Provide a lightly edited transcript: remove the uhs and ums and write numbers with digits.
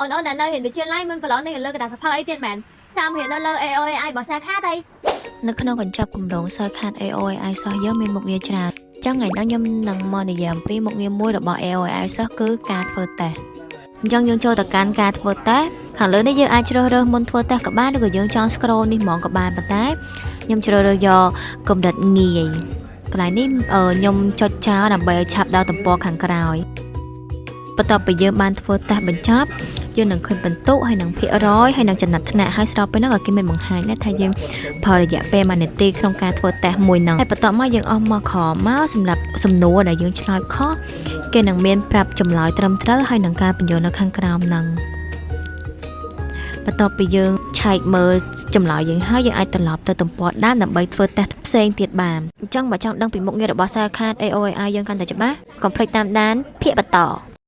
អូនអូនដែលនៅរៀនវិទ្យាល័យមិនប្រឡងនៅលើក្រដាសសៀវភៅអីទៀតមែនសាមរៀននៅលើ AOAI របស់សាខាតអី នៅក្នុងកញ្ចប់គម្រោងសិស្សខាត AOAI សិស្សយើងមានមុខងារច្រើនចឹងថ្ងៃនេះខ្ញុំនឹងមកនិយាយអំពីមុខងារមួយរបស់ AOAI សិស្សគឺការធ្វើតេស្តអញ្ចឹងយើងចូលទៅកាន់ការធ្វើតេស្តខាងលើនេះយើងអាចជ្រើសរើសមុនធ្វើតេស្តក៏បានឬក៏យើងចង់ scroll នេះហ្មងក៏បានប៉ុន្តែខ្ញុំជ្រើសរើសយកកម្រិតងាយកន្លែងនេះអឺខ្ញុំចុចចោលដើម្បីឲ្យឆាប់ដល់ទំព័រខាងក្រោយបន្ទាប់ពីយើងបានធ្វើតេស្តបញ្ចប់យើងនឹងឃើញពិន្ទុហើយនឹងភាគរយហើយនឹងចំណាត់ថ្នាក់ហើយស្របពេលហ្នឹងក៏គេមានបង្ហាញដែរថាយើង ប្រើរយៈពេល1នាទីក្នុងការធ្វើតេស្តមួយហ្នឹងហើយបន្ទាប់មកយើងអស់មកក្រោមមកសម្រាប់សំណួរដែលយើងឆ្លើយខុសគេនឹងមានប្រាប់ចម្លើយត្រឹមត្រូវហើយនឹងការពន្យល់នៅខាងក្រោមហ្នឹងបន្ទាប់ពីយើងឆែកមើលចម្លើយយើងហើយយើងអាចត្រឡប់ទៅទំព័រដើមដើម្បីធ្វើតេស្តផ្សេងទៀតបានអញ្ចឹងបើចង់ដឹងពីមុខងាររបស់សាខា AOAI យើងកាន់តែច្បាស់កុំភ្លេចតាមដានភាគបន្ត។